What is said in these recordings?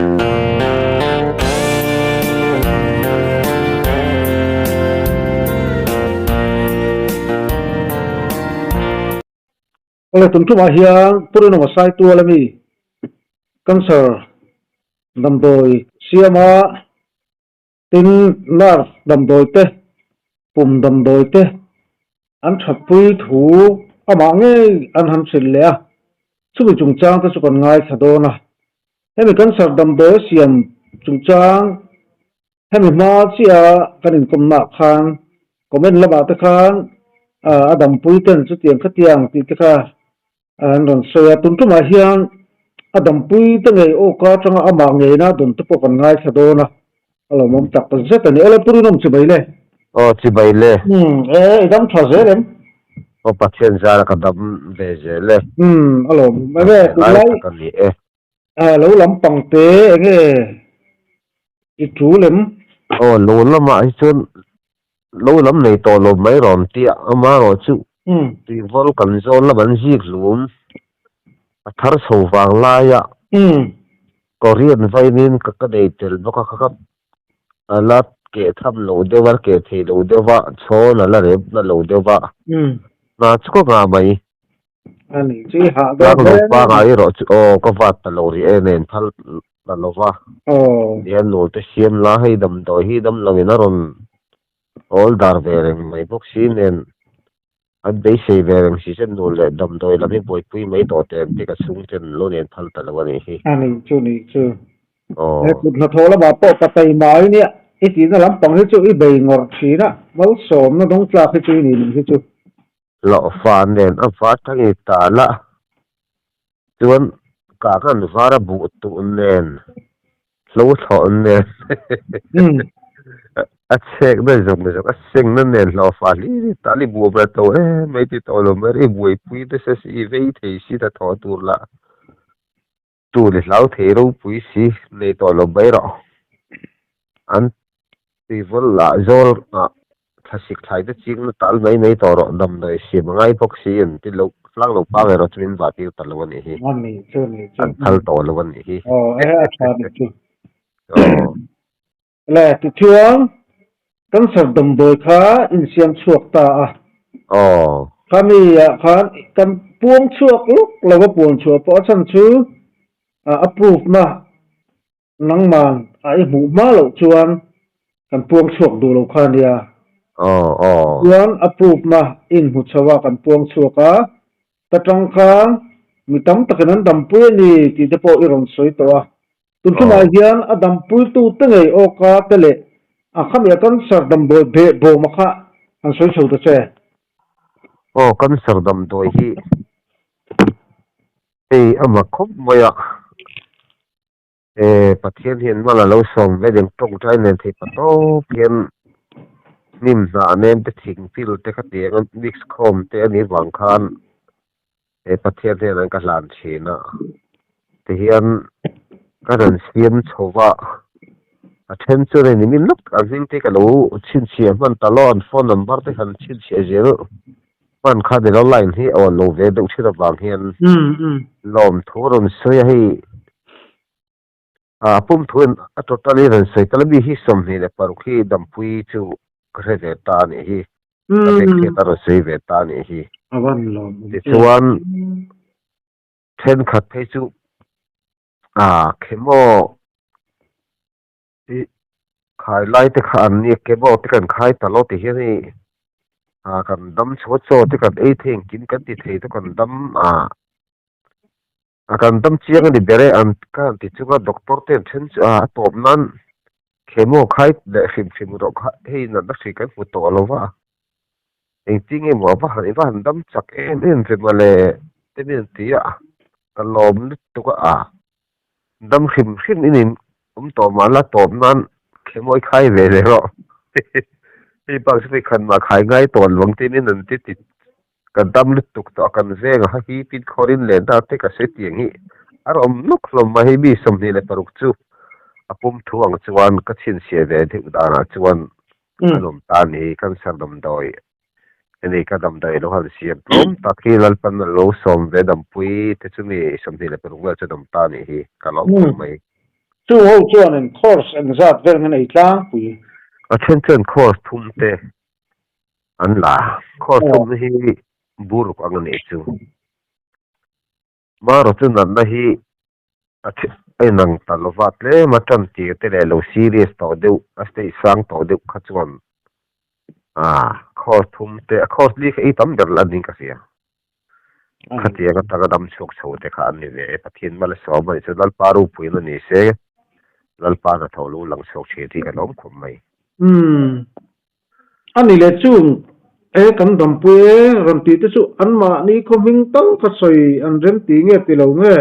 Awle tun tumah hian Purinawma Saitual ami cancer damdawi siama tin nerve damdawi te pum damdawi te an thatpui thu amah ngei an han hrilh leh a, chumi chungchang te chu kan ngaithla dawn a. Hemi cancer damdawi a siam chungchang Hemi hma chiah kan inkawmnaah khan comment lamah te khan a dampui ten chutiang khatiang tih te kha an rawn sawi a, tun tumah hian a dampui te ngei awka atanga amah ngeina dawn te pawh kan ngaithla dawn a, a lawmawm tak zet a ni. Awle Pu Rinawm chibai le. Aw chibai le. Umm e i dam tha zel em? Aw Pathian zara ka dam ve zel e. Umm a lawmawm em e tunlai. Lai tak a ni e. A lo lampang te enge i tul em? Aw lo lamah hi chuan lo lam nei tawh lo mai rawn tia amaherawh chu tuivawl kan zawn lam an zik hlum a thar chho vang laia Korean vainin ka ka nei tel bawk a kha a la keh tham lo deuh a keh thei lo deuh a chhawn a la rem na lo deuh a hna chu ka ngah mai. Ani chu i hah dawn hle mai. Pangai erawh chu aw ka vat ta lo rih em em phal ta lo va. Aw. Tihian nul te siam la hei damdawi hi dam lo in a rawn awl dar ve reng mai bawk si nen an beisei ve reng si chuan nul leh damdawi lam hi buaipui mai tawh teh ang tih ka chhungten lo nen phal ta lo a nih hi. Ani chu ni chu. Aw. He kut hnathawh lamah pawh ka tai mai nia i tihna lampang hi chu i bei ngawrh thin a, malsawmna dawngtlak hi chu i nih nih hi chu. Hlawhfa nen a var tang i tal a, chuan kah khan var a buh tuh nen, hlo thlawh nen a chhek na zawng zawng a seng na nen hlawhfa hlir i tal i buh ber to em mai ti tawh lo mai i buaipui nasa si i vei thei si ta thawh tur lah tur i hlau thei ropui si nei tawh lo mai rawh an tuivawl lah zawl ah thlasik thlai te ching na tal mai mai tawh rawh damdawi siam a ngai bawk si an ti lo tlang lo pang erawh chu min vah tir ta lo a nih hi an phal tawh lo a nih hi aw e a tha nih chu le tichuan cancer damdawi kha insiam chhuak ta a aw khami ah khan kan puang chhuak lawk lo a puan chhuah pawh a chhan chu a proof na Nangman a i hmuh hma loh chuan kan puang chhuak duh lo kha nia. Aw aw. Chuan a proof na inhmu chho a kan puang chhuak a, ta tang khan mi tam takin an dampui a ni tih te pawh i rawn sawi tawh a. Tun ṭumah hian a dampuitu te ngei awka te leh a khami a cancer damdawi beh bawma kha han sawi chho ta che. Aw cancer damdawi hi hei a mak khawp mai a. E Pathian hian hmala lo sawm ve ding tawngtai nen theih pa tawp hian hnim hnah nem te thing pil te kha tiang a mix khawm te a nih vang khan he Pathian hian an ka hlan thin a tihian ka rawn siam chho va a then chu nei nimin lawk an hming te ka lo chhinchhiah hman ta lo an phone number te han chhinchhiah zel hman kha ni lo line hi a awn lo ve deuh thin avang hian lawmthu rawn sawi a hei a pum thu in a total in rawn sawi tal a mi hi 26 hi dampui chu ka hre ve ta a nih hi ka beng hriat a rawn sawi ve ta a nih hi tichuan thenkhat phei chu a khemaw I khai lai te kha an nia kebab te kan khai ta lo ti hian hei ah kan dam chho chaw te kan ei thei engkim kan ti thei te kan dam ah a kan dam chiang a ni ber e an ka han ti chunga doctor te an then chu a tawp nan chemo khai leh hrim hrim rawh kha hei natna hri kan hmu tawh lo va engtin nge maw a va han i va han dam chak em em ve mawle te min an ti a ka lawm lutuk a. Dam hrim hrim in in awm tawh mah la tawp nan khemawi khai ve leh rawh. Hei bak chu hei khan mah khai ngai tawh luang te in an ti ti ka dam lutuk tawh a kan veng a hi pin khawr in len ta te ka sawi tiang hi a rawm nawk hlawm a hei mi 26 chu a pum thu ang chuan ka chhinchhiah ve deuh danah chuan a lawm ta a ni hi cancer damdawi Hemi ka damdawi lo han siam tlawm tak hi Lalpan a lo sawm ve dampui te chu mi 26 vel chu dam ta nih hi ka lawm khawp mai. Chung ho chuanin course engzat vel nge nei tlangpui? A then chuan course thum te an la. Course thum hi buruk ang a nih chu. Marawh chu natna hi a inang ta lova, tlem a tan tir te leh lo serious tawh deuh, a stage sang tawh deuh kha chuan course thum te, course li kha ei tam ber la niin ka hria. Khatiang atanga dam chhuak chho te kha an ni ve e. Pathian mal a sawm a nih chu Lalpa ropuiin a ni se, Lalpa hnathawh lo lang chhuak thin hi ka lawm khawp mai. Umm. A ni leh chung e kan dampui e rawn tih te chu anmahni khaw hming tal kha sawi an rem ti nge ti lo nge?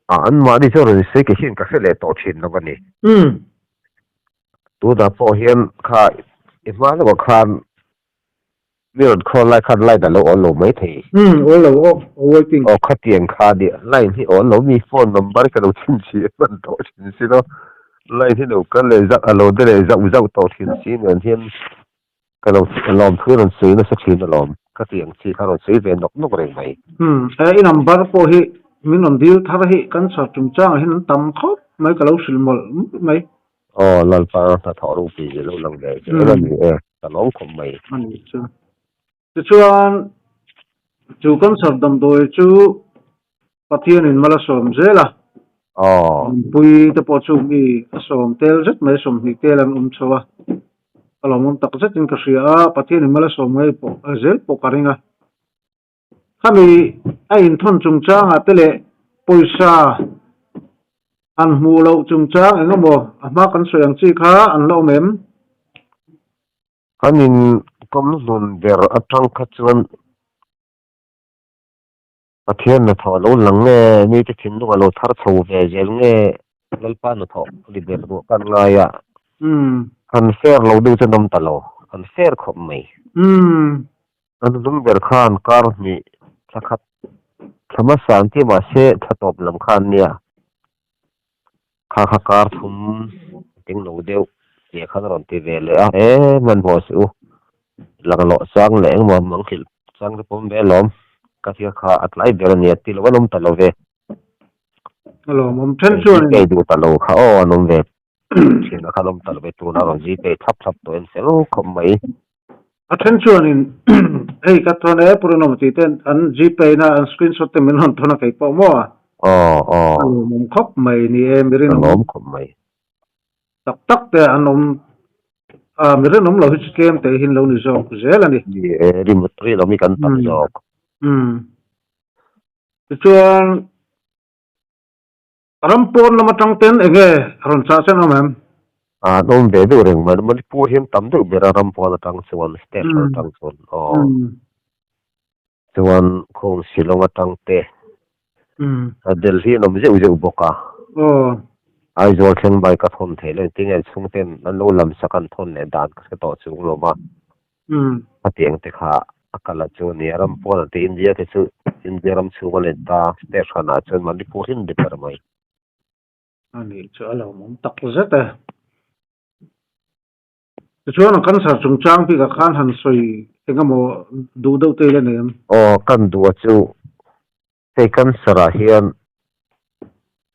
A, anmahni chu rawn sawi ke hian ka hre leh tawh thin lo a ni. Umm. Tunah pawh hian kha i hma lawkah khan Mi rawn call lai khan line a lo awl lo mai thei. Umm awl lo aw waiting. Aw khatiang kha nia line hi awl lo mi phone number ka lo chhin chhi a hman tawh thin si lo line hi lo kal leh zauh a lo de leh zauh zauh tawh thin si nen hian ka lo lawm thu rawn sawi nasa thin alawm khatiang chi kha rawn sawi ve nawk nawk reng mai. Umm he i number pawh hi min rawn dil thar hi kan chhar chungchangah hian an tam khawp mai ka lo hrilh mawlh mawlh mai. Aw Lalpa hnathawh ropui zia lo lang ve zel a ni e, ka lawm khawp mai. A ni chu. Tichuan, chu cancer damdawi chu Pathianin mal a sawm zel a. Aw. Nunpui te pawh chu mi a sawm tel zet mai, sawmhnih tel an awm chho a. Ka lawmawm tak zetin ka hria a, Pathianin mal a sawm ngei pawh zel pawh ka ring a. Khami a inthawn chungchangah te leh pawisa han hmuh loh chungchang eng emaw a hma kan sawi ang chi kha an la awm em? Kan inkawm hlun ber atang kha chuan Pathian hnathawh a lo lang nge, mite thinlung a lo thar chho ve zel nge, Lalpa hnathawh ri ber ruah kan ngai a, han fair lo deuh chu an awm ta lo, an fair khawp mai. An hnung ber khan kar hnih thla khat thla hmasa an ti mahse thla tawp lam kha an nia. Kha kha kar thum ding lo deuh tih khan a rawn ti ve leh a, e hmanhmawh suh u, laklawh chang leh engmaw mang hrilh chang te pawm ve alawm, ka thil kha a tlai ber a nia ti lo an awm ta lo ve. A lawmawm then chuan in. Zipei duh ta lo kha aw an awm ve thin a kha an awm ta lo ve tuna rawn zipei thlap thlap tawh en fel khawp mai. A then chuanin hei ka thawn e Purinawm tih ten an gpay na an screenshot te min rawn thawn a kei pawh maw a. Aw aw. A lawmawm khawp mai ni e mi rinawm. A lawm khawp mai. Tak tak te an awm a mi rinawm lo hi chu tlem te hin lo ni zawk zel a ni. Ni e rinawm hi kan tam zawk. Umm. Tichuan Ram pawn lam atang ten eng nge rawn chah chen awm em? An awm ve deuh reng mai. Manipur hian tam deuh ber a ram pawn atang chuan state hrang atang chuan aw. Chuan khawng Shillong atang te Delhi an awm zeuh zeuh bawk a. Aizawl thleng bike a thawn theih loh engtin nge chhung ten an lo lam sak an thawn leh dan ka hre tawh chung lo va. Khatiang te kha a kal a chu a ni a, ram pawn ah te India te chu India ram chhung a let ta, state hran ah chuan Manipur hi an ni ber mai. A nih chu a lawmawm tak zet e. Tichuan a cancer chungchang bikah khan han sawi eng emaw duh deuh te ila nei em? Aw, kan duh a chu Hei cancer ah hian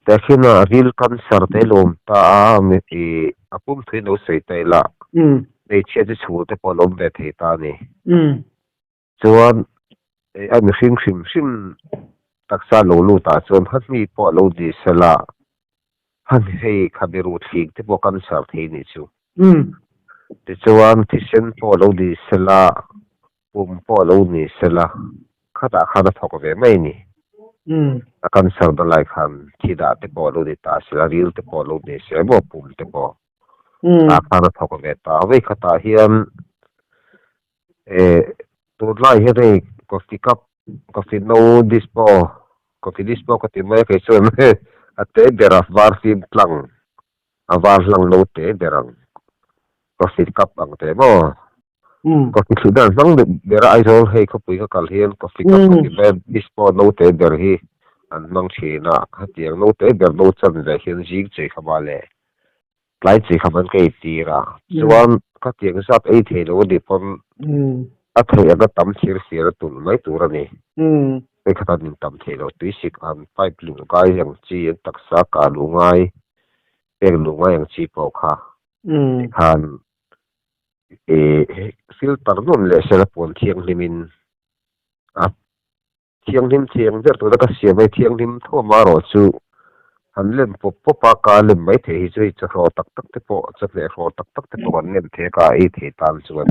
tehkhin a ril cancer te lo awm ta a, ih a pum thui lo sawi ta ila hmeichhia chu chhul te pawh a lo awm ve thei ta a ni. Chuan a mihring hrim hrim taksa lo lut ah chuan hahni pawh a lo ni sela hahni hei khabe ruh thling te pawh cancer thei a nih chu. Tichuan thisen pawh a lo ni sela Pum pawh a lo ni sela, khatah khan a thawk ve mai a ni. A cancer na lai khan thi dah te pawh a lo ni ta sela, ril te pawh a lo ni sela maw pum te pawh tah khan a thawk ve ta. Vei khatah hian eh tunlai hian hei coffee cup, coffee no dispo, coffee dispo ka ti mai a kei chuan a te ber a var fim tlang, a var hlang no te ber ang coffee cup ang te maw. Coffee thli dan hmang deuh ber a Aizawl hei khawpui ka kal hian coffee cup ka ti mai a dispo no te ber hi an hmang thin a hetiang no te ber no chan ve hian zing chei kha mah le tlai chei kha man ka ei tir a chuan khatiang zat ei thei lo a nih pawn a theih anga tam thir fir a tulh mai tur a ni hei kha tan in tam thei lo tuisik an pipe lung ngai ang chi an taksa kah luh ngai. Pek luh ngai ang chi pawh kha tikhan ih filter nuam leh sela puan thianghlim in a thianghlim thiang ber tuna ka siam hei thianghlim thuam erawh chu han lem pawp pawp a ka lem mai thei hi chu hei chawhraw tak tak te pawh chawhmeh hraw tak tak te pawh kan lem thei a ka ei thei tan chuan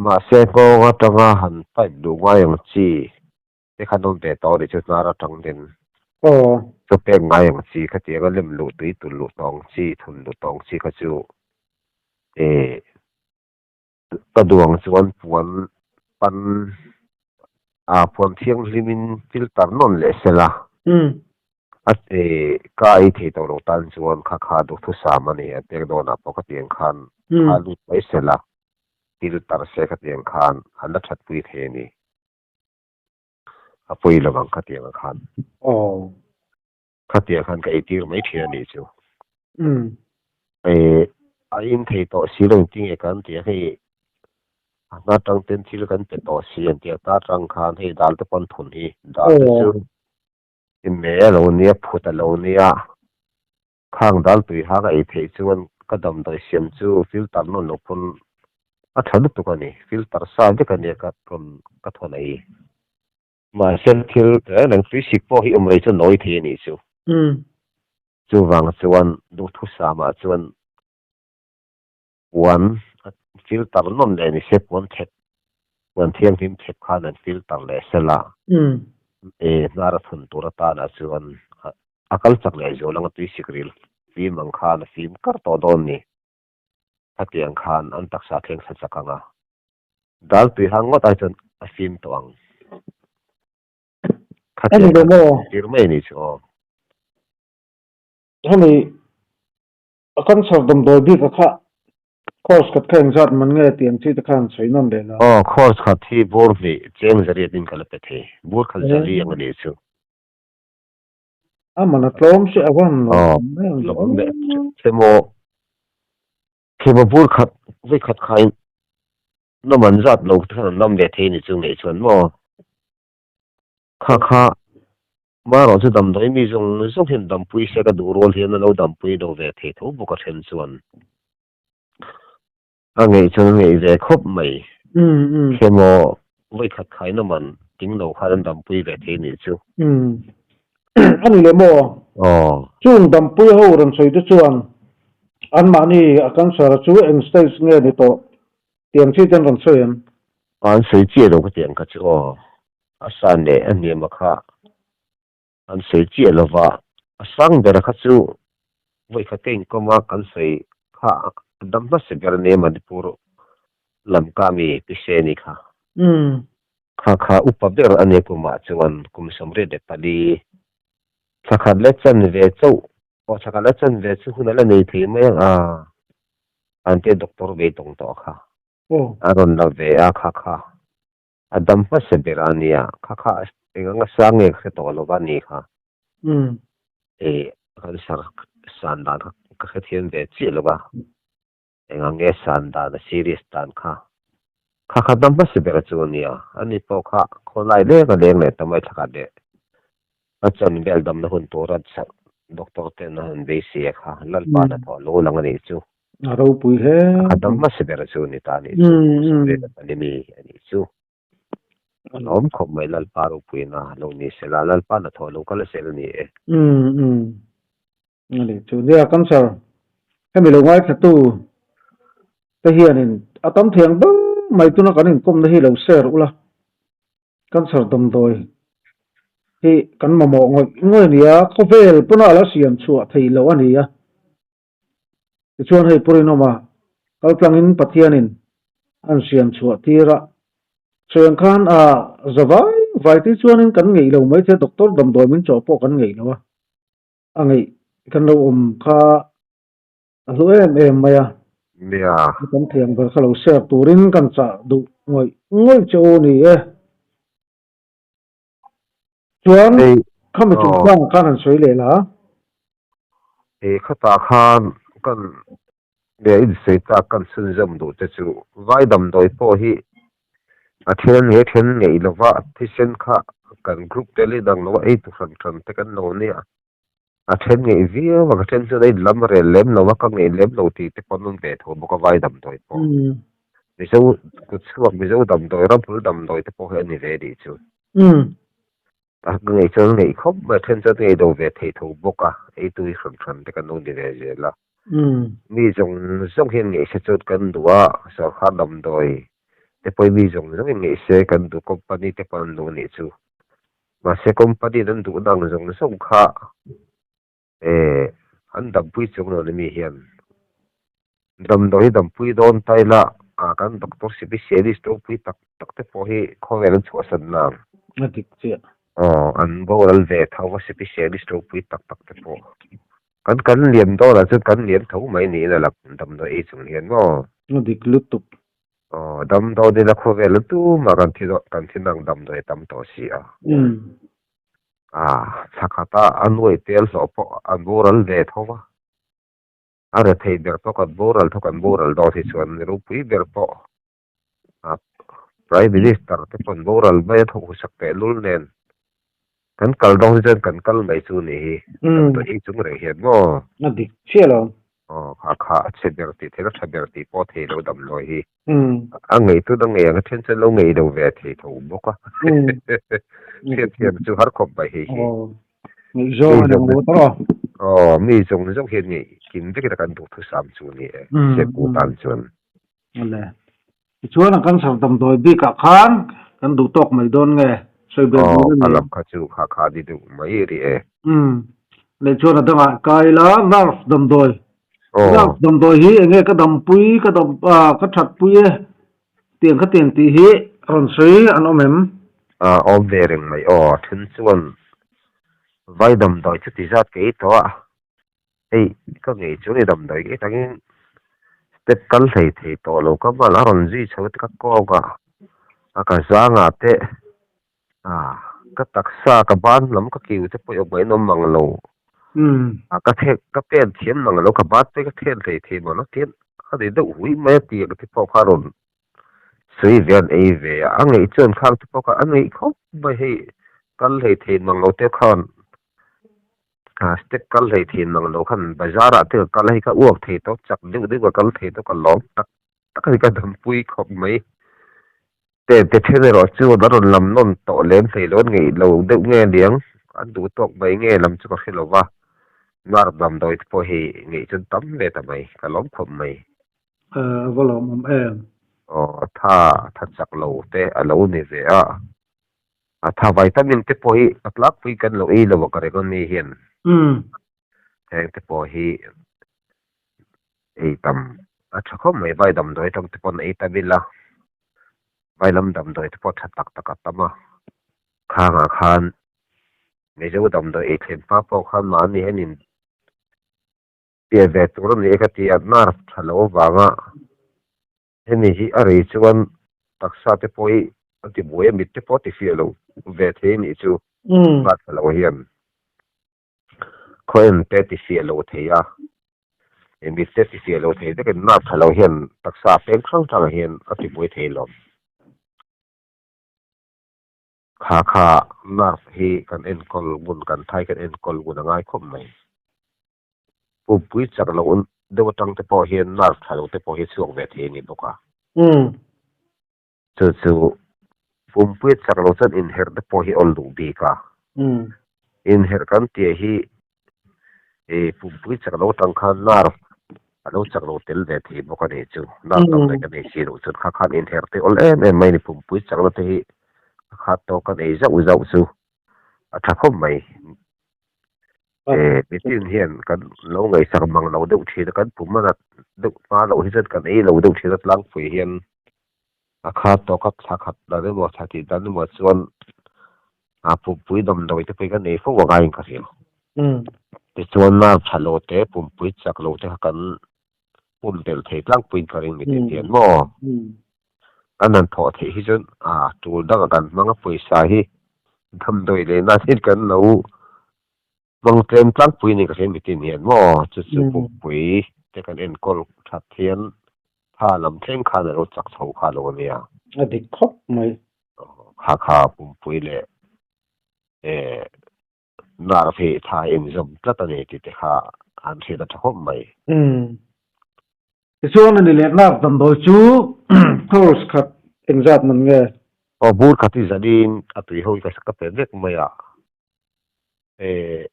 mahse nghawng atanga han pipe duh ngai ang chi te khan awm ve tawh a nih chu hnar atang ten chu pek ngai ang chi khatiang a lem luh tui tulh luh tawng chi thun luh tawng chi kha chu eh ka duh ang chuan puan pan ah puan thianghlim in filter nawn leh sela a eh ka ei thei tawh lo tan chuan kha kha duhthusam a ni a pek dawnah pawh khatiang khan kha lut mai sela filter se khatiang khan an la thatpui thei a ni. A pawi lo ang khatiang ah khan. Aw. Khatiang khan ka eitir mai thin a nih chu. Eh, a in thei tawh si lo engtin nge kan ti a, hei a hna tang ten thil kan pe tawh si an ti a, ta tang khan hei dal te pawn thun hi, dal te chu i me a lo nia, phut a lo nia, Khang dal tui ha ka ei theih chuan ka damdawi siam chu filter nawn lo pawn a tha lutuk a ni. Filter sa vek a nia ka rawn ka thawn ei. Mahse thil reng reng tui sik pawh hi awm rei chu nawi thei a nih chu. Chuvang chuan duhthusam ah chuan puan filter nawn leh ni se puan thep puan thianghlim thep khan an filter leh sel a e hnar a thun tur atana chuan a kal chak leh zual anga tui sik ril fim ang khan a fim kar tawh dawn ni khatiang khan an taksa thleng thla chak anga dal tui hang ngawt ai chuan a fim tawh ang khatiang khan tir mai a nih chu aw. Hemi A cancer damdawi bik a kha course khat kha engzat man nge tih ang chi te khan sawi nawn leh la. Aw, course khat hi bur hnih cheng zariat in ka la pe thei. Bur khat zali ang a nih chu. A man a tlawm si a van lo Aw, lawm leh chemaw chemaw bur khat vawi khat khain nawm an zat lo te khan an lam ve thei ni chu ngeih chuan maw. Kha kha marawh chu damdawi mi zawng zawng hian dampui se ka duh rual hian a lo dampui lo ve thei tho bawk a then chuan a ngeih chuan a ngeih ve khawp mai. Khemaw vawikhat khaina man ting lo khan an dampui ve thei nih chu. A ni leh maw? Chung dampui ho rawn sawi te chuan anmahni a cancer chu eng stage nge ni tawh Tiang chi ten rawn sawi em? An sawi chiah lo ka ti ang kha chu aw. A san leh a hniam a kha an sawi chiah lo va, a sang ber kha chu vawikhat ka inkawm a kan sawi kha a dam hmasa ber ania Manipur lam ka mi Pise ni kha. Kha kha upa ber ania kumah chuan kum 84 thla khat leh chan ve chauh aw thla khat leh chan ve chu hun a la nei thei mai ang a. An te doctor ve tawng tawh kha. A rawn la ve a kha kha. A dam hmasa ber a nia. Kha kha eng anga sang nge ka hre tawh lo va ni kha. E kan sar san dan kha ka hrethiam ve chiah lo va. Eng ang nge san dan a serious dan kha. Kha kha dam hmasa ber chu a nia. Ani pawh kha khawlai leng a leng leh ta mai thla khat leh. A chan vel damna hun tura doctor ten a han beisei a kha Lalpa hnathawh lo lang a nih chu. A ropui hle. A dam hmasa ber chu ni ta a nih chu. Sawi ta ni mi a nih chu. A lawm khawp mai Lalpa ropuina lo ni sela Lalpa hnathawh lo kal sel a ni e. A nih chu. Nia cancer hemi lo ngaithlatu te hianin a tam thei ang ber mai tuna kan inkawmna hi lo share ula. Cancer damdawi hi kan mamawh ngawih ngawih a ni a, khawvel pawna a la siam chhuah theih loh a ni a. Tichuan hei Purinawma kaltlangin Pathianin an siam chhuah tir a, sawi ang khan a za vai vai tih chuanin kan ngeih lo mai thei a, doctor damdawi min chawh pawh kan ngeih lo a, a ngeih kan lo awm kha A hlu em em mai a. Nia. Kan thiam ber kha lo share turin kan chah duh ngawih ngawih che u ni e. Chuan khami chungchang khan han sawi leh la. He khatah khan kan leh insawi tak kan chhunzawm duh te chu vai damdawi pawh hi a then nge then ngeih lova thisen kha kan group te leh dang lova ei tu hran hran te kan lo nia. A then ngeih viau a, ka then chuan a inlam rel lem lo a, ka ngeih lem lo tih te pawh an awm ve tho bawk a, vai damdawi pawh. Mizo kut chhuak Mizo damdawi, ramhmul damdawi te pawh hi a ni ve anih chu. A ka ngeih chuan ngeih khawp mai, a then chuan ngeih lo ve thei tho bawk a, ei tui hran hran te kan lo ni ve zel a. Mi zawng zawng hian ngeih se chuan kan duh a, sawrkar damdawi te pawhin mi zawng zawngin ngeih se kan duh, company te pawh an duh anih chu. Mahse company in an duhna ang zawng zawng kha eh an dampui chung lo ni mi hian damdawi hi dampui dawn ta ila ah kan doctor specialist ropui tak tak te pawh hi khawvel an chhuahsan na ang. A dik chiah. Aw an boral ve tho a specialist ropui tak tak te pawh kan kan lian dawn ah chuan kan lian tho mai niin a lang damdawi ei chung hian maw. A dik lutuk. Aw, damdawi nila khawvel a tumah kan thi dawn, kan thi nang damdawi a tam tawh si a. A, thla khata a nuai tel hlawh pawh a boral ve tho va. A rethei ber pawh kan boral tho, kan boral dawn hi chuan ni ropui ber pawh a Prime Minister te pawh an boral mai a thawk husak tehlul nen kan kal dawn hi chuan kan kal mai chu ni hi, damdawi ei chung reng hian maw? A dik chiah lo. Aw, kha kha a chhe ber tih theih a tha ber tih pawh thei lo damdawi hi. A ngei tun a ngei ang a then chuan lo ngei lo ve thei tho bawk a. Hriat thiam chu har khawp mai hei hi. Aw, ngaihzawng a ni ang tawh a. Aw, mi zawng zawng hian ngei kim vek ila kan duhthusam chu ni e, Sepu tan chuan. Awle. Tichuan a cancer damdawi bikah khan kan duh tawk mai dawn nge? Sawi ber Aw, tur a a ni. lam kha chu kha kha ni deuh mai rih e. Umm. Leh chuan a dangah kai ila nerve damdawi. Aw. Nerve damdawi hi enge ka dampui, ka dam ah ka thatpui e tiang kha tiang tih hi rawn sawi an awm em? Ah, awm ve reng mai aw. Then chuan vai damdawi chu ti zat ka ei tawh a. Hei ka ngei chu ni damdawi ngei tangin step kal hlei thei tawh lo ka mal a rawn zui chho te ka kawng a, a ka zang ah te ah ka taksa ka ban lam ka kiu te pawh i awm ngaih nawm ang lo a ka thek ka pen thiam ang lo ka ban te ka then hlei thei maw lo tian a ni deuh hui mai a tiang te pawh kha a rawn sawi ve an ei ve a, a ngeih chuan khang te pawh kha a ngeih khawp mai hei kal hlei thei mang lo te khan. Step kal hlei thei mang lo khan bazar ah te ka kal a hei ka uak thei tawp chak deuh deuh ka kal thei tawp ka lawm tak tak a ni ka dampui khawp mai. Te te then erawh chu an rawn lam nawn tawh lem hlei lo an ngeih lo deuh nge aniang an duh tawk mai nge lam chu ka hre lo va nar damdawi te pawh hei ngeih chuan tam ve ta mai ka lawm khawp mai. A va lawmawm em. Aw tha tha chak lo te a lo ni ve a. A tha vitamin te pawh hi a tlangpui kan lo ei lo a ka reng a mi hian heng te pawh hi ei tam a tha khawp mai vai damdawi atang te pawn ei tam ila vai lam damdawi te pawh tha tak tak a tam a khangah khan Mizo damdawi ei thlen hma pawh khan mahni hian in pian ve tur a ni e ka ti a nerve tha lo avanga Hemi hi a rei chuan taksa te pawh hi a ti buai a, mit te pawh a ti fiah lo ve thei a nih chu hmarcha lo hian khaw en te a ti fiah lo thei a, mit te a ti fiah lo thei vekin hmarcha lo hian taksa peng hrang hrangah hian a ti buai thei lo. Kha kha nerve hi kan enkawl ngun kan thai kan enkawl ngun a ngai khawp mai. Pumpui chak loh deuh atang te pawh hian nerve tha lo te pawh hi chhuak ve thei a ni bawk a. Chu chu pumpui chak loh chuan inherh te pawh hi awl duh bik a. Inherh kan tih hi pumpui chak loh atang khan nerve a lo chak lo tel ve thei bawk a ni chu. Nerve tam daih kan ei si loh chuan kha khan inherh te awl em em mai a ni. Pumpui chak na te hi a khat tawk kan ei zauh zauh chu a tha khawp mai. Mitin hian kan lo ngaihsak mang lo deuh thin a, kan pum a nat deuh hma loh hi chuan kan ei lo deuh thin a tlangpui hian a khat tawk a thla khat dan emaw thla tih dan emaw chuan a pumpui damdawi te pawhin kan ei fo ang aiin ka hria. Tichuan nerve tha lo te pumpui chak lo te kha kan pum tel thei tlangpuiin ka ring mitin hian maw kan han thawh theih hi chuan a tul dangah kan hmang a pawisa hi damdawi leh nan hian kan lo hmang tlem tlangpui a ni ka hria mitin hian maw chu chu pumpui te kan enkawl that hian tha lam thleng khan a lo chak chho kha lo a nia. A dik khawp mai. Kha kha pumpui leh. Nerve hi tha inzawm tlat a ni tih te kha an hriat a tha khawp mai. Umm. Tichuan a ni leh nerve damdawi chu course khat engzat man nge? Aw bur khat hi zanin a tui ho hi ka pe vek mai a. Eh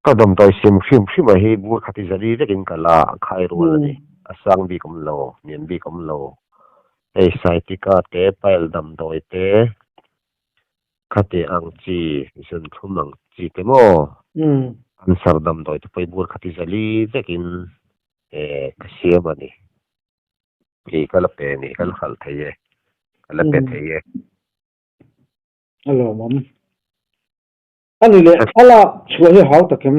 ka damdawi siam hrim hrim ah hi bur khat hi zali vekin ka la khai rual a ni. A sang bik awm lo, hniam bik awm lo. Hei sciatica te, pile damdawi te, khati ang chi, zunthlum ang chi te maw? Cancer damdawi te pawh hi bur khat hi zali vekin eh ka siam a ni. Ih ka la pe a ni, ka la hralh thei e, ka la pe thei e. A lawmawm. A ni leh, a lak chhuah hi hau tak em?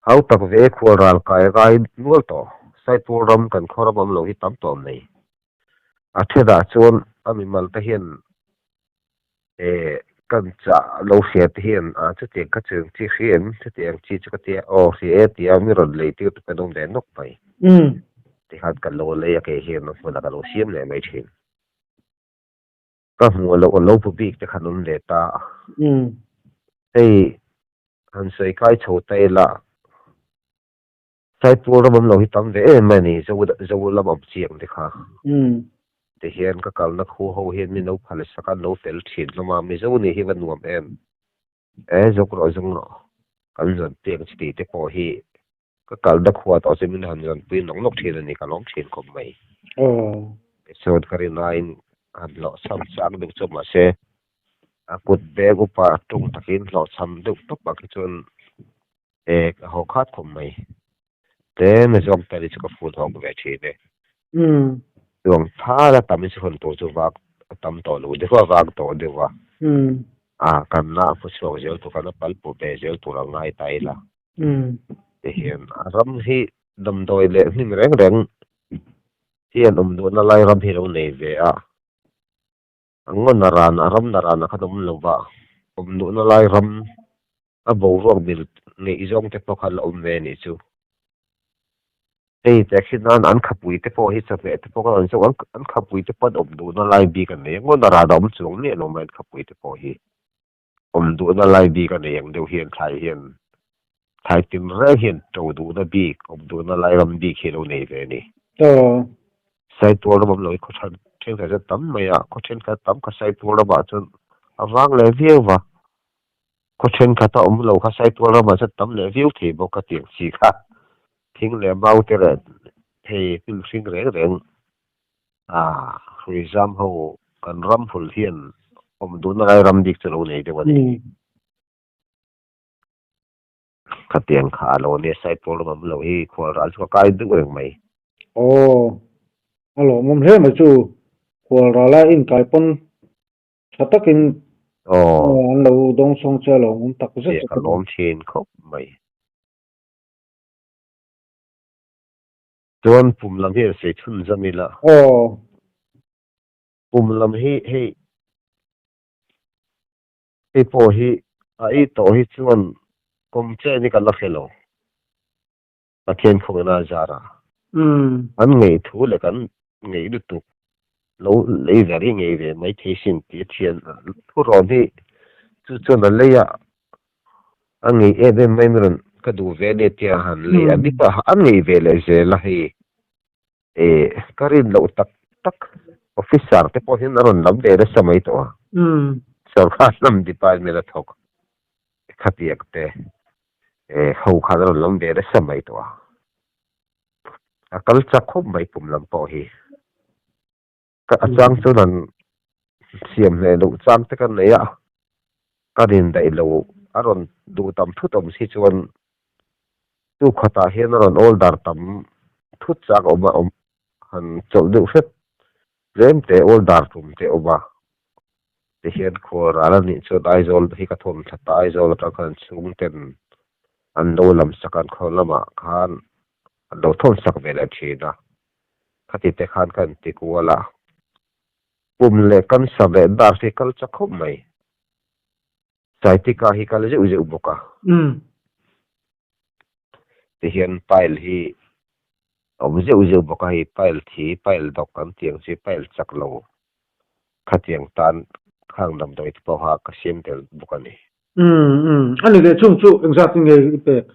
Hau tak ve khual ral kai rai nual tawh. Saipur ram kan khaw ram awm lo hi tam tawh mai. A thedah chuan a mimal te hian eh kan chah lo hria te hian a chutiang ka cheng chi hria em? Chutiang chi chu ka tia aw hria e tia mi rawn lei tir te kan awm ve nawk mai. Tikhan kan lo lei a kei hian a hmunah ka lo siam leh mai thin. Ka hmuh loh a lo bu bik te khan awm ve ta. Hei han sawi kai chho ta ila Saipur ram awm lo hi tam ve em a ni zo zo lam awm chiang te kha. Ti hian ka kalna khu ho hian min lo phal sak a an lo fel thin hlawm a Mizo nih hi va nuam em. E zawk rawh zawng rawh kan zawn pek chi tih te pawh hi Ka kalna khua tawh chu min han rawnpui nawk nawk thin a ni, ka lawm thin khawp mai. Tichuan ka rin aiin han hlawhchham chang deuh chu mahse a kut beng upa tung takin hlawhchham deuh tawp ah khi chuan eh ka haw khat khawp mai. Tlem a zawng tel hi chu ka phun hawk ve thin e. Chuang thal a tam hi chu hawn tur chu vak a tam tawh lo deuh a, vak tawh deuh a. A kan la a phu chhuak zel tur khan a pal put ve zel tur a ngai ta ila. Ti hian a ram hi damdawi leh hnim reng reng hian awm duhna lai ram hi lo nei ve a, a ngawn a ran a ram na ran ah khan awm lo va, awm duhna lai ram a boruak mil neih zawng te pawh kha la awm ve a nih chu. Hei tehkhin nan an khapui te pawh hi chawhmeh te pawh khan an zawk an khapui te pawh an awm duhna lai bik a nei a, ngawn a ran a awm chuang miah lo mai an khapui te pawh hi. Awm duhna lai bik a nei ang deuh hian thlai hian thlai tin reng hian to duhna bik, awm duhna lai ram bik hi a lo nei ve a ni. Saitual ram awm lo hi khaw than thenkhat chuan tam mai a, khaw thenkhat tam kha Saitual ramah chuan a vang leh viau va, khaw thenkhat a awm lo kha Saitual ramah chuan tam leh viau thei bawk a tiang chi kha thing leh mau te leh thei hnim hring reng reng A, Hruizam ho kan ram hul hian awm duhna lai ram bik chu lo nei deuh a ni. Khatiang kha a lo nia Saipur lam awm lo hi khual ral chu ka kai deuh reng mai. Aw, a lawmawm hle mai chu. Khual rala inkai pawn tha takin an lo dawngsawng che a lawmawm tak zet zet a ni. Ka lawm thin khawp mai. Chuan pum lam hi an sawi chhun zam ila. Aw. Pum lam hi hei hei pawh hi a ei tawh hi chuan complain hi ka la hre lo. Pathian khawngina a zar a. An ngei thu leh kan ngei lutuk lo lei ve hi ngei ve mai thei sin tih a thian thu rawn hi chu chuan a lei a A ngei em em mai rawn ka duh ve ania tia han lei a ni pah a ngei ve leh zel a hei eh ka rin loh tak tak officer te pawh hian a rawn lam ve nasa mai tawh a sorkar lam department a thawk khatiang te eh ho khan a rawn lam ve nasa mai tawh a a kal chak khawp mai kum lam pawh hi ka a chang chuan an siam hleh loh chang te ka nei a, ka rin daih lo a rawn duh tam thut awm si chuan chu khatah hian a rawn order tam thut chak awm a awm han chawlh deuh hret tlem te order tum te awm a tihian khual ral a nih chuan Aizawl hi ka thawm thla ta Aizawl atang khan chhungten an lo lam sak an khaw lamah khan an lo thawn sak ve leh thin a. Khati te khan ka inti kual a, pum leh cancer leh nerve hi kal chak khawp mai. Sciatica hi kal zeuh zeuh bawk a. Tihian pile hi a awm zeuh zeuh bawk a, hei pile thi, pile dawk an tih ang chi, pile chak lo khatiang tan khang damdawi te pawh kha ka siam tel bawk a ni. Umm umm a ni leh chung chu engzat in nge i pek?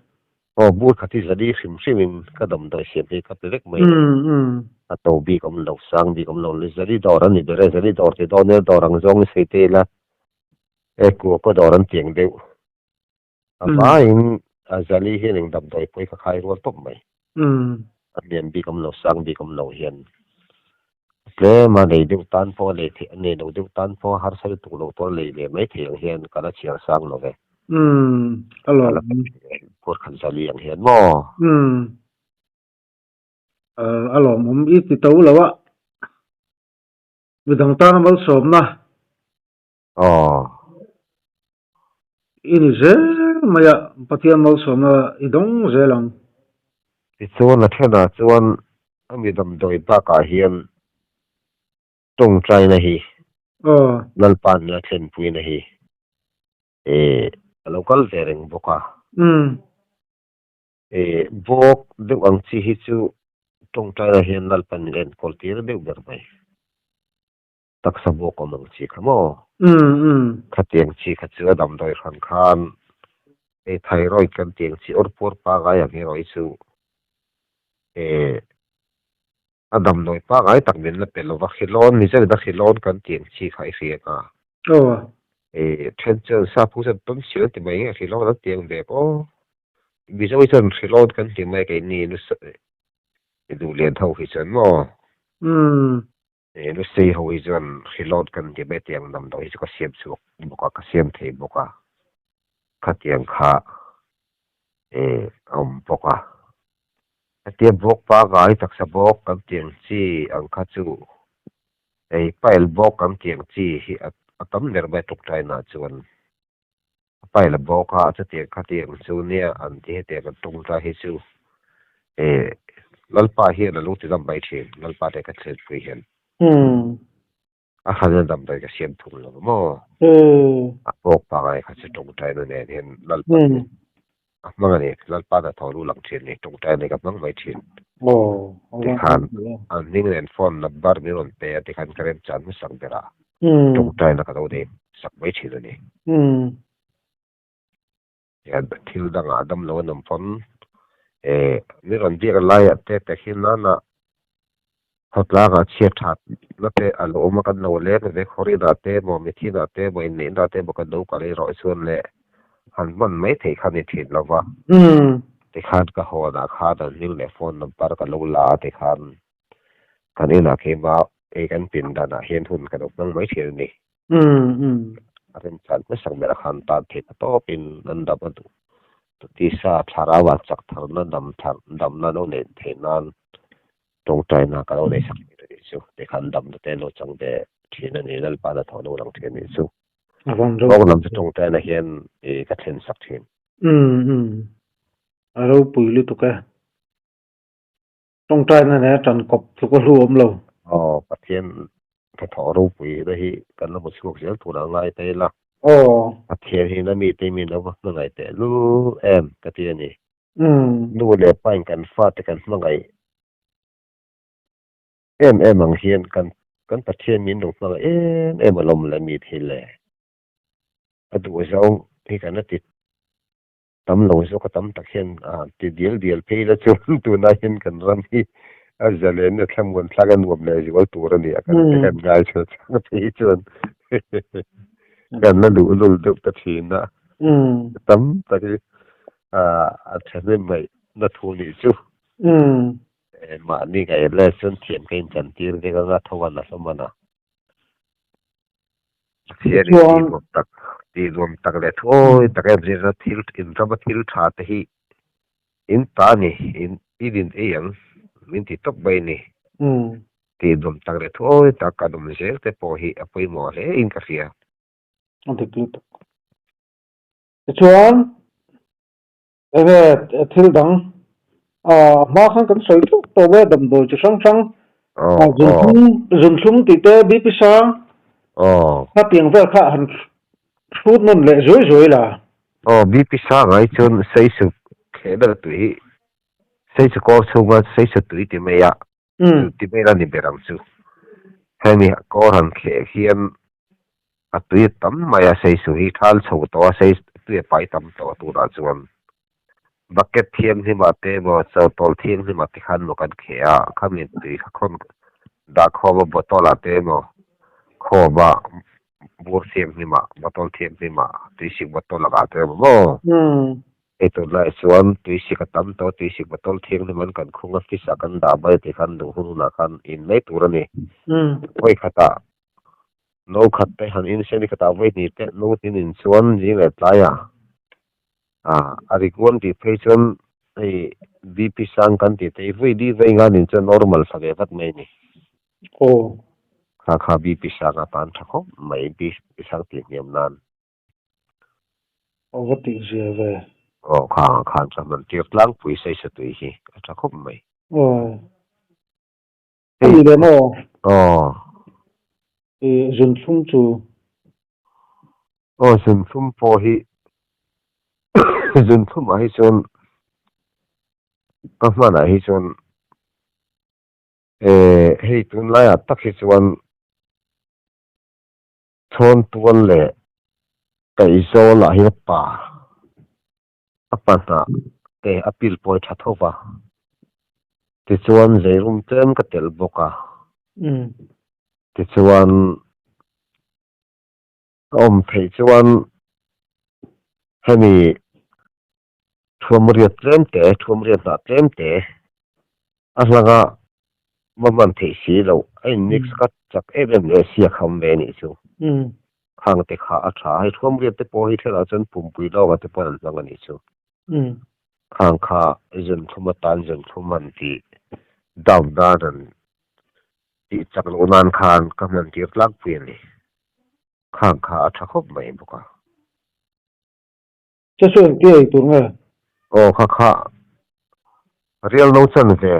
Aw bur khat hi zali hrim hrim in ka damdawi siam hi ka pe vek mai a ni. Umm umm. A to bik awm lo, sang bik awm lo le zali dawr a ni ber e, zali dawr ti dawn ila dawr ang zawng i sawi te ila e kua kaw dawr an tiang deuh. A vaiin a zali hian eng damdawi pawh hi ka khai rual tawp mai. A hliam bik awm lo, sang bik awm lo hian tlem a nei deuh tan pawh a lei theih, a nei lo deuh tan pawh a harsa lutuk lo tur a lei ve mai thei ang hian ka la chhiar sang lo ve. A lawm. Phur khat zali ang hian maw? A lawmawm i ti to lo a, midang tana malsawmna. Aw. I ni zel mai a, Pathian malsawmna i dawng zel ang. Tichuan a thenah chuan a mi damdawi bakah hian tawngtaina hi, Aw. Lalpa nena thlenpuina hi eh a lo kal ve reng bawk a. Umm. Eh bawk deuh ang chi hi chu tawngtaina hian Lalpan min enkawl tir deuh ber mai. Taksa bawk awm ang chi kha maw? Umm umm. Khatiang chi kha chu a damdawi hran khan hei thyroid kan tih ang chi awr puar pangai ang erawh hi chu eh a damdawi pangai tak min la pe lova hrilawn Mizo in a hrilawn kan tih ang chi kha i hria nga. Aw. Eh then chuan sap ho chuan tonsil an ti mai nge hrilawn an ti ang ve aw. Mizo hi chuan hrilawn kan ti mai keini nasa duhlian ho hi chuan maw? Umm. He Lusei ho hi chuan hrilawt kan ti mai tiang damdawi hi chu ka siam chhuak bawk a, ka siam thei bawk a, khatiang kha eh a awm bawk a. Hetia bawk pangai taksa bawk kan ti ang chi ang kha chu hei pile bawk kan ti ang chi hi a tam ber mai tuk China chuan a pile bawk a, chutiang khatiang chu nia an ti hetiang an tawngtai hi chu eh Lalpa hian a lo ti dam mai thin, Lalpa te ka thlenpui hian. A hran a damdawi ka siam thung lo maw? A pawk pangai kha chu tawngtaina nen hian Lalpa hian a hmang a ni, Lalpa hnathawh lu lang thin a ni, tawngtaina ka hmang mai thin. Tikhan an hming nen phone number min rawn pe a tikhan ka remchan hmasak berah tawngtaina ka lo nei sak mai thin a ni. Hian thil dangah dam lo an awm pawn eh min rawn biak laiah te te khi nana khawtlangah chhiat that na te a lo awm a kan lo leng ve khawrinah te emaw mithinah te emaw inneihna te emaw kan lo kal erawh chuan leh han hman mai theih kha ni thin lo va. Tikhan ka hawnah khan an hming leh phone number ka lo la a tikhan kan inah keimah ei kan pindanah hian hun ka lo hmang mai thin a ni. A remchan hmasak ber a khan tan theih ta tawpin an dam a duh. Tisa thlarau ah chak tharna dam thar damna lo neih theih nan tawngtaina ka lo neih sak thin a nih chu. Tikhan damna te lo chang ve thin a ni. Lalpa hnathawh lo lang thin a nih chu. Kawng lam chu tawngtaina hian ka thlen sak thin. A ropui lutuk e. Tawngtaina nen a tan kawp tluk a hlu awm lo. Aw, Pathian hnathawh ropui na hi kan la hmu chhuak zel tur a ngai ta ila. Aw. Pathian hi na mite min lo va hmangaih teh lul em ka ti a ni. Nu leh pa in kan fate kan hmangaih em em ang hian kan kan Pathian min lo hmangaih em em alawm le mi thil le. A duh zawng hi kan la ti Tam lo zawk a tam tak hian a ti dial dial phei la chuan tunah hian kan ram hi a zalen a thlamuan thlak a nuam leh zual tur a ni a kan kan ngai chho chang phei chuan kan la luh lul deuh ta thin a tam tak hi a thahnem ngaih na thu nih chu mahni ngaih leh chuan thiam ka inchantir vek anga tho a na hlawm a na. Pathian in tih nuam tak, tih nuam tak leh thuawi tak em zirna thil inrama thil tha te hi in ta a ni, in in in ei ang min ti tawp mai a ni. Tih nuam tak leh thuawi tak kan awm zel te pawh hi a pawimawh hle in ka hria. A dik lutuk. Tichuan enge thil dang a hma khan kan sawi tluk tawh e damdawi chi hrang hrang zunthlum zunthlum tih te BP sang kha piang vel kha han hrut nawn leh zuai zuai la. Aw BP sang ai chuan seisu thleh ber tui hi seisu kawr chhunga seisu tui ti mai a chu ti mai la ni ber ang chu. Hemi kawr han thleh hian a tui a tam mai a seisu hi thal chho tawh a sei. tui a pai tam tawh tunah chuan bucket thianghlim ah te emaw chawhtawlh thianghlim ah te khan maw kan kheh a, khami tui kha khawn dah khawm a bottle ah te emaw khawm a bur thianghlim ah bottle thianghlim ah tuisik bottle ah te emaw maw hei tunlaiah chuan tuisik a tam tawh a tuisik bottle thianghlim an kan khung a fridge ah kan dah mai tih khan duh hun hunah khan in mai tur a ni vawi khatah No khat te han in se ni khatah vawi hnih te no tin in chuan zing leh tlaiah ah a ri kuam tih phei chuan hei BP sang kan tih te hi vawi li vawi nga nin chuan normal thla ve vat mai a ni. Aw. Kha kha BP sang a tan tha khawp mai BP sang tih hniam nan. Aw va tih zia ve. Aw kha khan chuan han tir tlangpui saisa tui hi a tha khawp mai. Aw. A ni leh maw? Aw. I zunthlum chu? Aw zunthlum pawh hi zunthlum ah hi chuan ka hman ah hi chuan eh hei tunlai ah tak hi chuan chhawntual leh kaihzawl ah hian pa A pahnah te a pil pawi tha tho va, tichuan zeirum tlem ka telh bawk a, tichuan ka awm theih chuan hemi thuamriat tlem te, thuamriat hnah tlem te a hlanga va hman theih si loh a in mix ka chak em em leh sia kham ve nih chu. Khang te kha a tha. Hei thuamriat te pawh hi thlenah chuan pumpui lawngah te pawh an hmang a nih chu. Khang kha zun thlum atan zun thlum an tih down nan an tih chak loh nan khan ka hman tir tlangpui a ni. Khang kha a tha khawp mai bawk a. Che chu engtia ei tur nge? Aw kha kha rial no chan ve.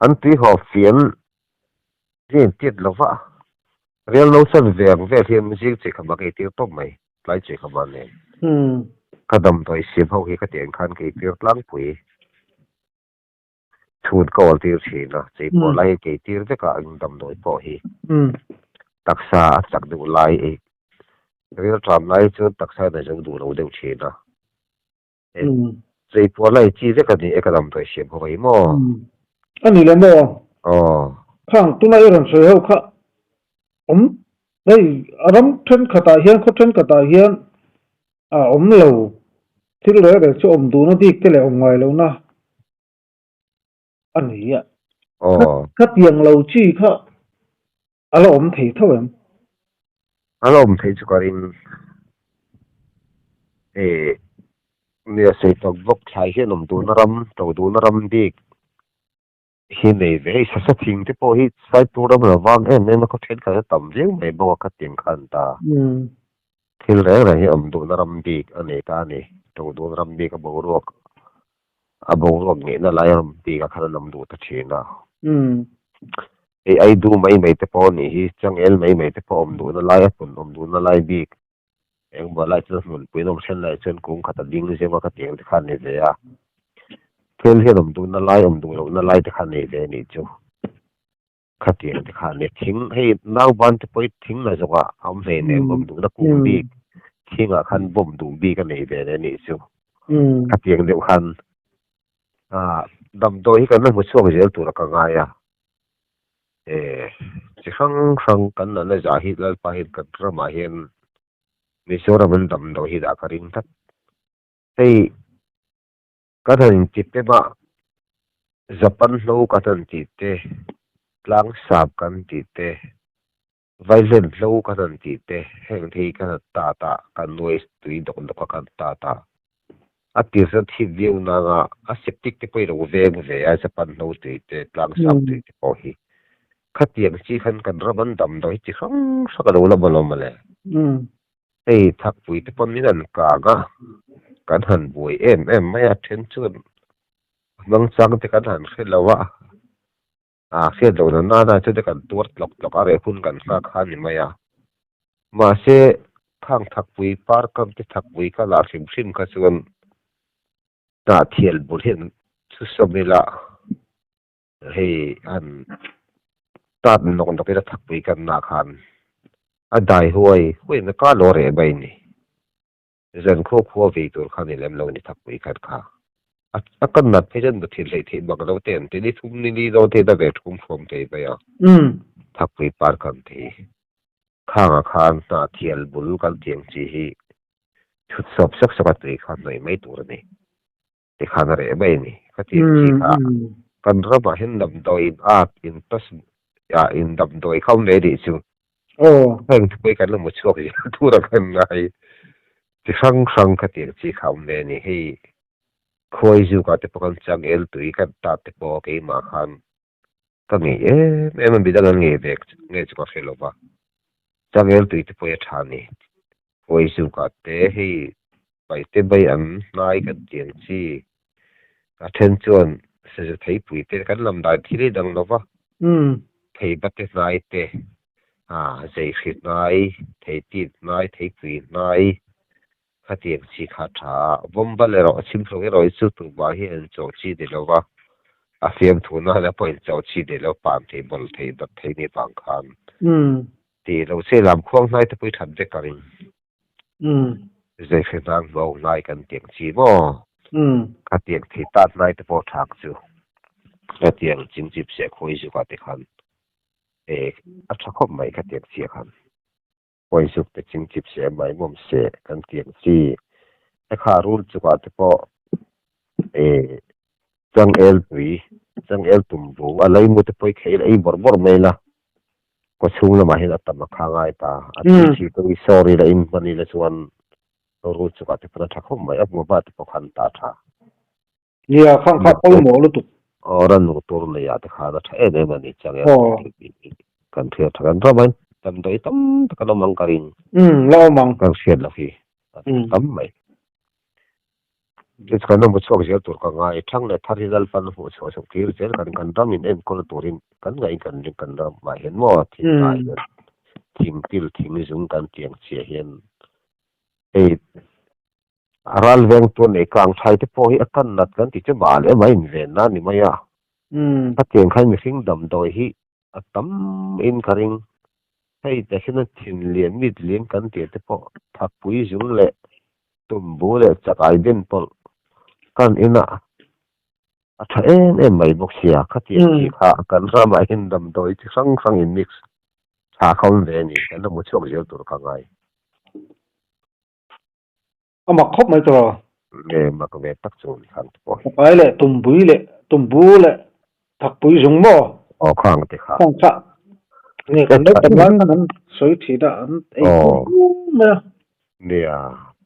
An tui haw fian zing tit lo va. Rial no chan ve ang vel hian zing chi khama ka eitir tawp mai, tlai chi khama nen. Ka damdawi siam ho hi ka tih ang khan ka eitir tlangpui. Chhun ka awl tir thin a, chei pawh lai hi kei tir vek a eng damdawi pawh hi. Taksa a chak deuh lai ei ril ṭam lai chuan taksa in a zo duh lo deuh thin a. Chei pawh lai chi vek a ni e ka damdawi siam ho hi maw? A ni le maw? Aw. Khang tuna i rawn sawi ho kha awm hei a ram thenkhatah hian khaw thenkhatah hian a awm lo. Thil reng reng chu awm duhna bik te leh awm ngai lohna a ni a. Aw. Khatiang lo chi kha a la awm thei tho em? A la awm thei chu ka ring. Eh, nia sawi tak bawk thlai hian awm duhna ram, to duhna ram bik hi nei ve. Hei sasa thing te pawh hi Saipur ram lo vang em em a, khaw thenkhat a tam viau mai bawk a khatiang khan ta. Thil reng reng hi awm duhna ram bik a nei ta a ni. To duhna ram bik a boruak a boruak ngeihna lai ram bikah khan an awm duh ta thin a. Hei Aidu mai mai te pawh a nih hi, Changel mai mai te pawh awm duhna lai a hmun awm duhna lai bik engmaw lai chuan hmunpui an awm then lai chuan kung khat a ding zeuh a ka tih ang te kha a ni ve a. Thil hian awm duhna lai awm duh lohna lai te kha a nei ve a nih chu. Khatiang te kha a ni. Thing hei nauban te pawh hi thing la zawk a awm hlei nen awm duhna kung bik thingah khan bawm duh bik a nei ve leh a nih chu. Khatiang deuh khan damdawi hi kan la hmu chhuak zel tur a ka ngai a. Chi hrang hrang kan nana zah hi Lalpa hi kan ramah hian Mizoram an damdawi hi dah ka ring tlat. Hei Kan han inti pem a, Japan hlo kan han tih te, tlang sap kan tih te, vaihlen hlo kan han tih te, heng te hi kan han tat a, kan nuai tui dawk dawk a kan tat a. A tir chuan thip viau nang a, a septic te pawh i lo veng ve a, Japan hlo tui te, tlang sap tui te pawh hi. Khatiang chi khan kan ram an damdawi hi chi hrang hrang a lo la maw lo mawle. Hei thakpui te pawn min an kang a, kan han buai em em mai a, then chuan hmang chang te kan han hre lo a, aa hriat loh na nana chu te kan tuar tlawk tlawk a, reh hun kan nghak kha a ni mai a. Mahse, khang thakpui par kam te thakpui ka lah hrim hrim kha chuan hnah thial bul hian chhusawm ila Hei han tat nawk nawk ila thakpui kan nah khan a dai huai huai na ka lo reh mai ni. Zan khaw khua vei tur kha ni lem lo ni thakpui khat kha. A kan nat phei chuan muthilh hleih theih bak lo te an ti. Ni thum ni li dawn te hi na ve thum hrawm thei mai a. Thakpui par kan ti. Khangah khan hnah thial bul kan ti ang chi hi chhut sawp sawk sawk a tui kha hnawih mai tur a ni. Tikhan a reh mai a ni. Ka ti ang chi kha kan ramah hian damdawi in at in tas ah in damdawi kha awm ve anih chu. Heng te pawh hi kan la hmu chhuak zel tur a kan ngai chi hrang hrang ka ti ang chi kha awm ve a ni. Hei khuai zukah te pawh kan changel tui kan tat te pawh keimah khan ka ngei em em a, midang an ngei ve nge chu ka hre lo va, changel tui te pawh hi a tha a ni. Khuai zukah te hei paihte mai an hnai kan ti ang chi, a then chuan sazu theipui te kan lam dan thil hi dang lo va, theiba te hnai te, zeihri hnai, theitit hnai, theipui hnai khatiang chi kha a tha a, Vawmbal erawh chhimhlawng erawh hi chu tumah hi an chawh chi ni lo va, a fiamthu nana pawh in chawh chi ni lo, pan thei, bawl thei, dawt thei ni vang khan ti lo che lam khuang hnai te pawh i that vek a ring. Zeihre hnang hnuau hnai kan tiang chi maw? Khatiang thei tat hnai te pawh thak chu khatiang chingchip seh khawi zukah te khan a tha khawp mai khatiang chiah khan. Khawi zuk te chingchip seh mai mawm seh kan tiang chi. Hekha rul chukah te pawh changel tui, changel tumbu a leimu te pawh i kheih ei bawrh bawrh mai la, kaw chhung lamah hian a tam a kha ngai ta. A tui chi pawh i sawr ila in hman ila chuan rul chukah te pawn a tha khawp mai, a hmuh hma te pawh khan ta tha. Nia, khang kha pawimawh lutuk. Aw, ranu tur neihah te khan a tha em em a ni, changel tui hi kan hriat tha kan ram a, damdawi tam tak an awm ang ka ring. Umm, la awm ang. Kan hriat loh hi a tam mai. Chu kan hmu chhuak zel tur ka ngai, thang leh thar hi Lalpan hmuh chhuah chhuak tir zel kan kan ram in enkawl turin kan ngaih kan ring kan ram ah hian maw thing ah hian thing til thing zung kan tiang chhia hian hei a ral veng tur nei kang thai te pawh hi a kan nat kan ti chu mah leh mai in ven na ni mai a khatiang khan mihring damdawi hi a tam in ka ring hei te hian a thin lian mit lian kan tih te pawh thakpui zung leh Tumbu leh chakai den pawlh kan inah a tha em em mai bawk sia, khatiang chi kha kan ramah hian damdawi chi hrang hrang in mix tha kha awm ve a ni, kan la hmu chhuak zel tur ka ngai. A mak khawp mai tawh. Nge mak ve tak chu ni khan te pawh hi. Chakai leh tumbui leh tumbu leh thakpui zung maw? Aw khang te kha. Khang kha. Nge kan lo tam lai khan an sawi thin a, an ei pum mai a. Nia,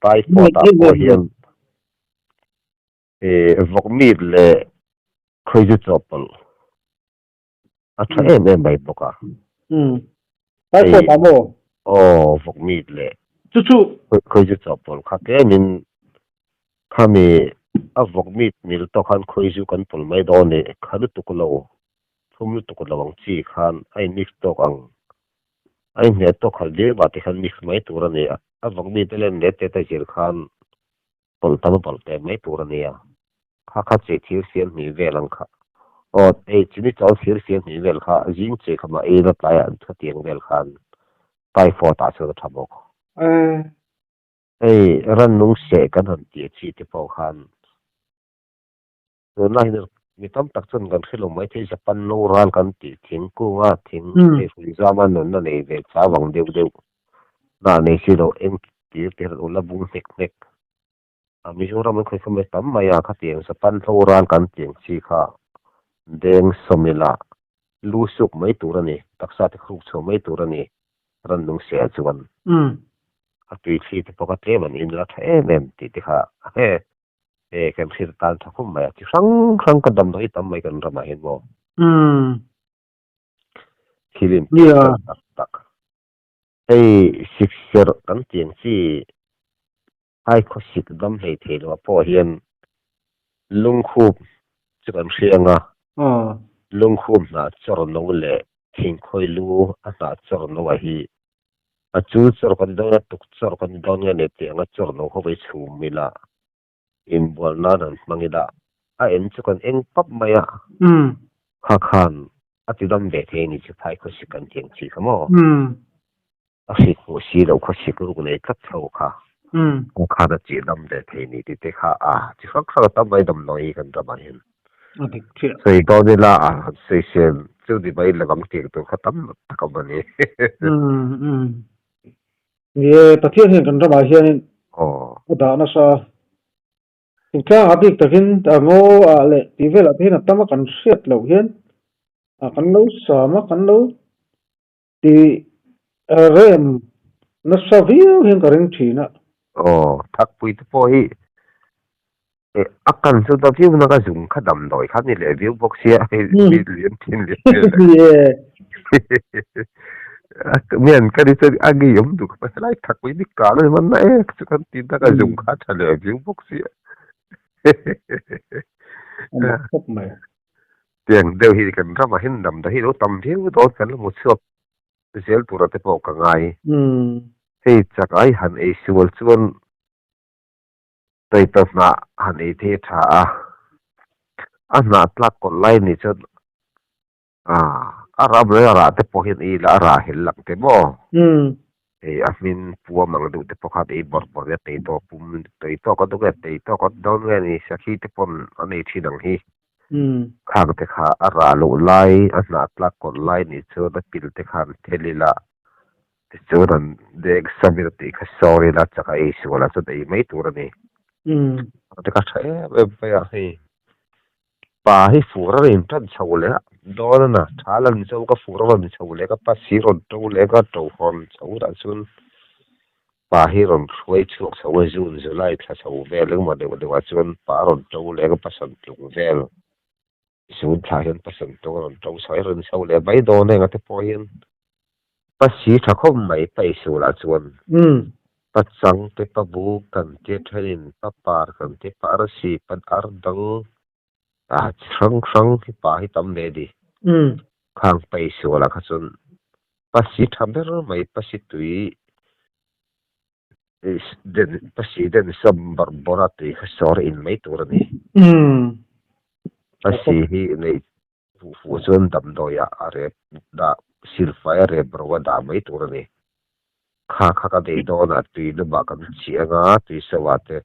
typhoid ah pawh hian vawk meat leh khawizu chawhpawlh a tha em em mai bawk a. Typhoid ah maw? Aw, vawk meat leh Chu chu. Khawizu chawhpawlh kha tlemin khami a vawk meat mil tawk khan khawizu kan pawlh mai dawn ni, kha lutuk lo, thlum lutuk lo ang chi khan a in mix tawk ang. A inhmeh tawk khalh dir mah te khan mix mai tur a ni a, a vawk mi te len let te te zir khan pawlh tam a pawlh teh mai tur a ni a, kha kha chi thir siam hnih vel ang kha aw ei chini chawl thir siam hnih vel kha zing chi kha mah ei la tlaiah an chutiang vel khan typhoid ah chuan a tha bawk. Hei rannung seh kan han tih chi te pawh khan Tunlai hian mi tam tak chuan kan hre lo mai thei Japan lo ral kan tih thingkung a thing hei hrui zama nunna nei ve chau ang deuh deuh na nei si lo eng tir te hian ula bung hnek hnek a Mizoram an khawi khawm mai tam mai a khatiang Japan lo ral kan tih ang chi kha deng sawmila lu suk mai tur a ni taksa te khruk chhuah mai tur a ni rannung seh ah chuan a tui thli te pawh kha tlem an inla tha em em tih te kha He kan hriat atan tha khawp mai a, chi hrang hrang ka damdawi tam mai kan ramah hian maw. Umm. Thil in pek tak tak tak. Hei sikserh kan tih ang chi hai khawsik dam hlei thei lo ah pawh hian lungkhup chu kan hria ang a, lungkhup hnah chawr no leh thingkhawi lu a hnah chawr no ah hi A chul chawr kan dawn a, tuk chawr kan dawn nge ni tih anga chawr lo ho vei chhum ila, inbual nan han hmang ila, a en chu kan eng pap mai a, kha khan a ti dam ve thei a ni chu phai khawsik kan tih ang chi kha maw? A hrik hmuh si loh khawsik ruk nei tlat chho kha. Kawng khan a chih dam ve thei ni tih te kha a chi hrang hrang a tam mai damdawi hi kan ramah hian. A dik chiah. Sawi dawn ila a han sawisel chu ni mai lo ang tih tur kha tam tak awm a ni. Ni e, Pathian hian kan ramah hianin a dah nasa a. Thingtlang ah bik takin a ngaw ah leh tih velah te hian a tam a kan hriat loh hian kan lo sam a, kan lo Tih rem nasa viau hian ka ring thin a. Aw, Thakpui te pawh hi a kan chu ta viau na ka zung kha damdawi kha ni leh viau bawk sia hei mi lian thin leh vel. Mian ka ni chuan a ngei awm duh khawp a helai Thakpui ni kang a ni man na e chu kan ti na ka zung kha tha leh viau bawk sia. A mak khawp mai. Tiang deuh hi kan ramah hian damdawi hi lo tam viau dawn kan la hmu chhuak zel tura te pawh ka ngai. Hei chak ai han ei sual chuan tawita hnah han ei thei a tha a, a hnah tlak kawlh lai nih chuan a ram leh a rah te pawh hian ei ila a rah hel lang te maw? Hei a hmin puam ang deuh te pawh khan ei bawrh bawrh nia tei tawk pum tei tawk a dawk nge tei tawk a dawn nge ni sakhi te pawn an ei thin ang hi. Khang te kha a rah loh lai a hnah tlak kawlh lai nih chuan a pil te khan thel ila tichuan an deng sam ila tih kha sawr ila chak a ei sual ah chuan ei mai tur a ni. Khang te kha tha em em mai a hei. Pa hi fur a rawn tan chho leh a, dawn a na, tha la ni chauh ka fur a rawn chho leh ka pa si rawn to leh ka to hawn chho dah chuan pa hi rawn hruai chhuak chho a June July thla chho vel engmaw deuh deuh ah chuan pa a rawn to leh ka pasal tlung vel June thla hian pasal tlung a rawn to chho a rawn chho leh mai dawn heng ate pawh hian Pa si tha khawp mai pa isual ah chuan pa chang te pa bu kan tia thenin pa par kan tia pa arsi pa ar dang a chi hrang hrang hi pa hi tam ve a ni. Khang pa isual ah kha chuan pa si tha ber mai pa si tui den pa si den sawm bawrh bawrh a tui kha sawr in mai tur a ni. Pa si hi neih Fuh fuh chuan damdawiah a rep dah silfai a rep ro a dah mai tur a ni. Kha kha ka nei dawn a, tui lumah kan chih ang a, tui so ah te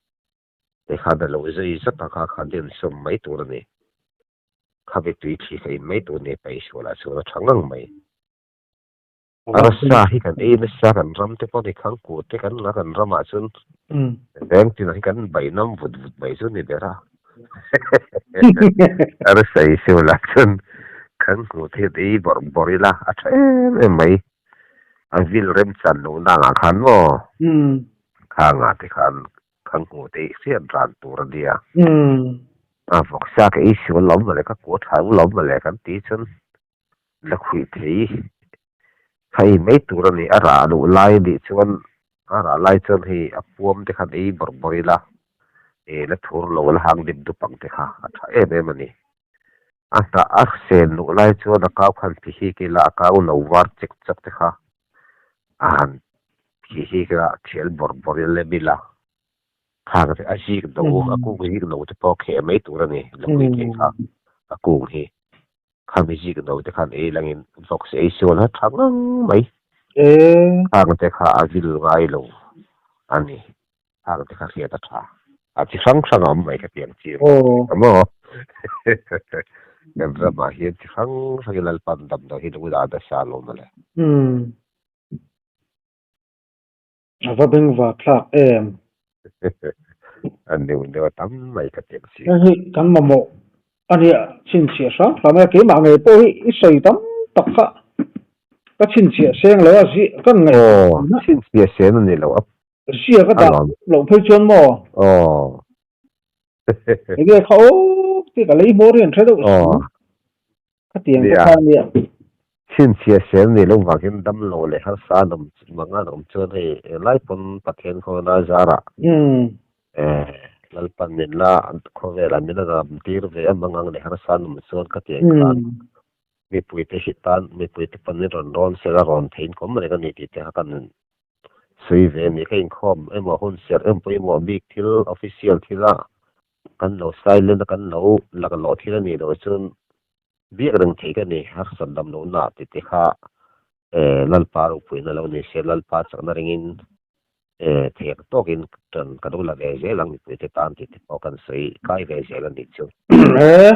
te khan a lo zai zat a, kha kha den sawm mai tur a ni. Khami tui thli kha in mai tur a ni, paihsualah chuan a tha ngang mai. Arsa hi kan ei nasa kan ram te pawh ni khang kut te kan la kan ramah chuan veng tinah hi kan bai nam vut vut mai chu ni ber a arsa ei seuh lah chuan kan hmuh te hian ei bawrh bawrh ila a tha em em mai a vil rem chan loh na angah khan maw khangah te khan kan hmuh te hi hriat ran tur a nia a vawksa ka ei sual lo mawle ka kut tha lo mawle kan tih chuan La khuih thei thei mai tur a ni. A rah luh lai a nih chuan a rah lai chuan hei a puam te khan ei bawrh bawrh ila eh la thur lo la hang dip dup ang te kha a tha em em a ni. A hnah a sen luh lai chuan a kau khan phi hik ila a kau no var chek chak te kha a han phi hik ila thial bawrh bawrh ila lem ila khang te a zik no a kung zik no te pawh kheh mai tur a ni la khuih thei kha a kung hi. Khami zik no te khan ei langin vawk se ei sual a tha ngang mai. Khang te kha a vil ngai lo a ni. Khang te kha hriat a tha. A chi hrang hrang a awm mai ka ti ang chi a maw. Kan ramah hian chi hrang hrangin Lalpan damdawi hi lo dah nasa alawm mawle. A va bengvar thlak em? A neu neu a tam mai ka ti ang si. Hei hi kan mamawh a nia chhinchhiah hram hram a, keimah ngei pawh hi i sawi tam tak kha ka chhinchhiah seng lo a, ziah kan ngaih Aw, chhinchhiah sen a ni lo a. Ziah ka dah loh phei chuan maw? Aw. Enge kha aw tih ka lei hmawr hi an hre deuh si. Khatiang te kha nia. Chhinchhiah sel ni lo vangin dam lo leh harsa an awm mang an awm chuan hei englai pawn Pathian khawna zarah Lalpan min la khawvelah min la dam tir ve a mang ang leh harsa an awm chuan khatiang khan mipuite hi tan mipuite pawn min rawn rawn sel a rawn thei inkhawm reng a ni tih te kha kan sawi ve a ni. Ka inkhawm emaw hun serh em pawimawh bik thil official thila kan lo silent a kan lo laklawh thil a nih loh chuan biak reng thei ka ni harsat dam lohna tih te kha eh Lalpa ropuina lo ni se Lalpa chakna ringin E theih ang tawkin tan ka lo la ve zel ang mipuite tan tih te pawh kan sawi kai ve zel a nih chu. E.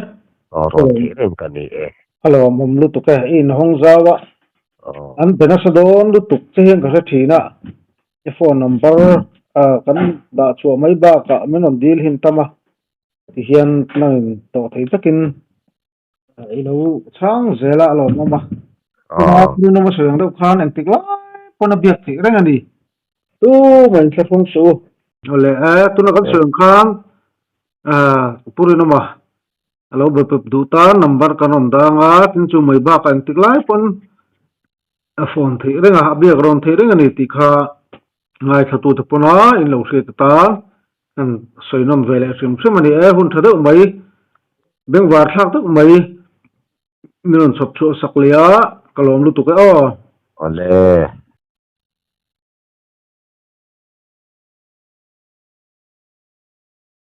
Aw rawn theih reng ka ni e. A lawmawm lutuk e, i inhawng zau a. Aw. An be nasa dawn lutuk che hian ka hre thin a, i phone number kan dah chhuah mai bakah min rawn dil hin tam a, tihian nangin tawh thei takin I lo chhang zel a, a lawmawm a. Tuna Trinoma sawi ang deuh khan engtik lai pawn a biak theih reng a ni. Tumah in thlahrung suh u. Awle e, tuna kan sawi ang khan Pu Rinoma a lo be pep duh tan number kan rawn dang a, tin chu mai bakah engtik lai pawn a phone theih reng a, a biak rawn theih reng a ni tih kha ngaithlatute pawna in lo hriat atan kan sawi nawm ve leh hrim hrim a ni e. Hun tha deuh mai, bengvar thlak deuh mai min rawn chhawp chhuah sak leh a, ka lawm lutuk e aw. Awle.